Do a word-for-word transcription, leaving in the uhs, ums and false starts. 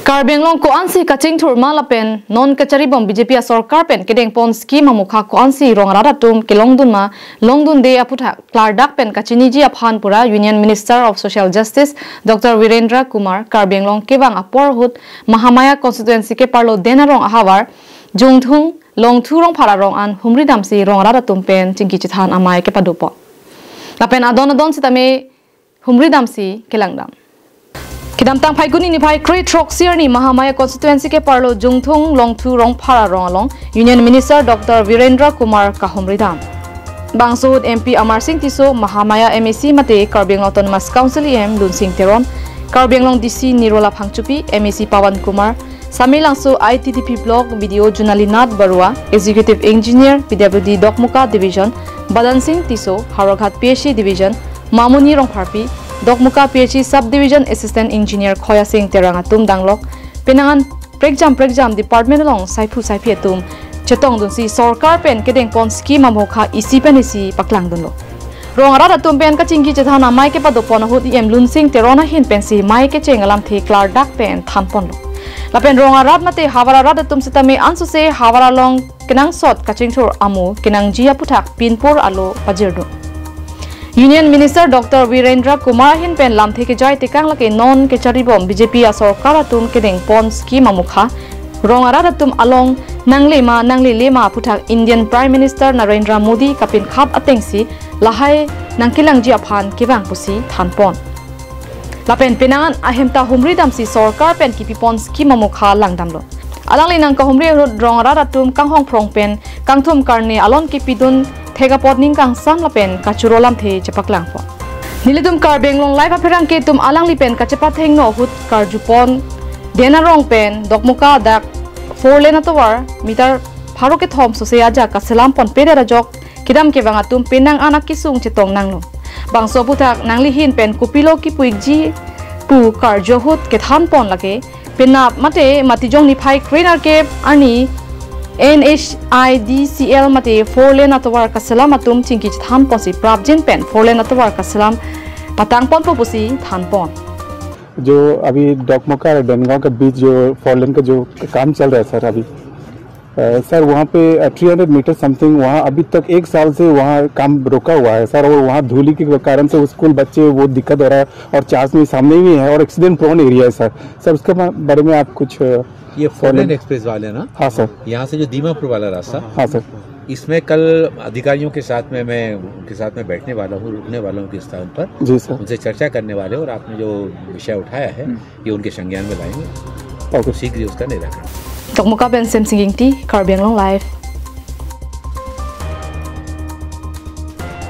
Karbi Anglong ko-ansi kachingthur ma lapen non kacharibom B J P asorkar pen kedengpon scheme amokha ko-ansi rong arat atum kelongdun ma longdunde aputhak klardak pen kachiniji aphan pura Union Minister of Social Justice Doctor Virendra Kumar Karbi Anglong kevang apor ahut Mahamaya constituency keparlo Den Arong ahavar Jungthung Longthu Rongphar arong an humri damsi rong arat atum pen chingki chethan amei kepadopon. Lapen adon adon sitame humri damsi kelangdam. Kedamtang Phaikuni niphai kre throksi arni Mahamaya constituency keparlo Jungthung Longthu Rongphar arong along Union Minister Doctor Virendra Kumar kahumri dam. Bangso ahut M P Amar Singh Tisso, Mahamaya M A C mate Karbi Anglong Autonomous Council E M Lunsing Teron, Karbi Anglong D C Nirola Phangchopi, M A C Pawan Kumar, Samelangso I T D P Block B D O Junali Nath Barua, Executive Engineer P W D Dokmoka Division Badan Singh Tisso, Howraghat P H E Division Mamoni Rongpharpi, Dokmoka P H E Sub Division Assistant Engineer Khoya Singh Terang atum danglok penang an prekjam prekjam department along saiphu saiphi atum chetongdunsi sorkar pen kedengpon scheme amokha isi pen isi paklangdunlo. Rong arat atum pen kachingki chethan amei kepadopon ahut E M Lunsing Teron ahin pensi mei kecheng alamthe klardak pen thanponlo. Lapen rong arat mate havar arat atum sitame ansose havar along kenangsot kachingthur amo kenangji aputhak pinpur alo pajirdun. Union Minister Doctor Virendra Kumar ahin pen lamthe kejai tekang lake non kacharibom B J P asorkar atum kedengpon scheme amokha rong arat atum along nanglema nanglelema aputhak Indian Prime Minister Narendra Modi kapinkhat atengsi lahai nangkelangji aphan kevang pusi thanpon. Lapen penang an ahemta humri damsi sorkar pen kipipon scheme amokha langdamlo. Alangli nangkahumri ahut rong arat atum kanghong phrong pen kangthum karne alon kepidun thek apot ning kangsam lapen kachoro lamthe chepaklangpon. Nelitum Karbi Anglong Live apherangke atum alangli pen kachepathengno ahut karjupon Den Arong pen Dokmoka dak four lane atovar meter pharo kethom sose ajak kaselam ponpedet ajok kedam kevang atum penang an akesung chetong nanglo. Bangso aputhak nangli ahin pen kopilo kipu-ikji pu karju ahut kethanpon lake penap mate Matijong niphai kre nerkep arni N H I D C L mate four lane atovar kaselam atum chingki chethanponsi prapjin pen four lane atovar kaselam patangponpo pusi thanpon. जो अभी डोकमोका और डनगांव के बीच जो four lane का जो काम चल रहा है सर अभी, अ, सर वहाँ पे, अ, थ्री हंड्रेड मीटर समथिंग वहाँ अभी तक एक साल से वहाँ काम रुका हुआ है सर, और वहाँ धूलि के कारण से वो स्कूल बच्चे वो दिक्कत हो रहा है और चास में सामने ही है और एक्सीडेंट प्रोन एरिया है सर। सर उसके बा-, बारे में आप कुछ, अ, ये फोर लेन एक्सप्रेस वाले ना? हाँ सर। यहाँ से जो दीमापुर वाला रास्ता? हाँ सर। इसमें कल अधिकारियों के साथ में मैं उनके साथ में बैठने वाला हूँ, रुकने वाला हूँ उनके स्थान पर। जी सर। उनसे चर्चा करने वाले और आपने जो विषय उठाया है, हम्म। ये उनके संज्ञान में लाएंगे। ओके। शीघ्र ही उसका निराकरण। Dokmoka pen Semsing Ingti, Karbi Anglong Live.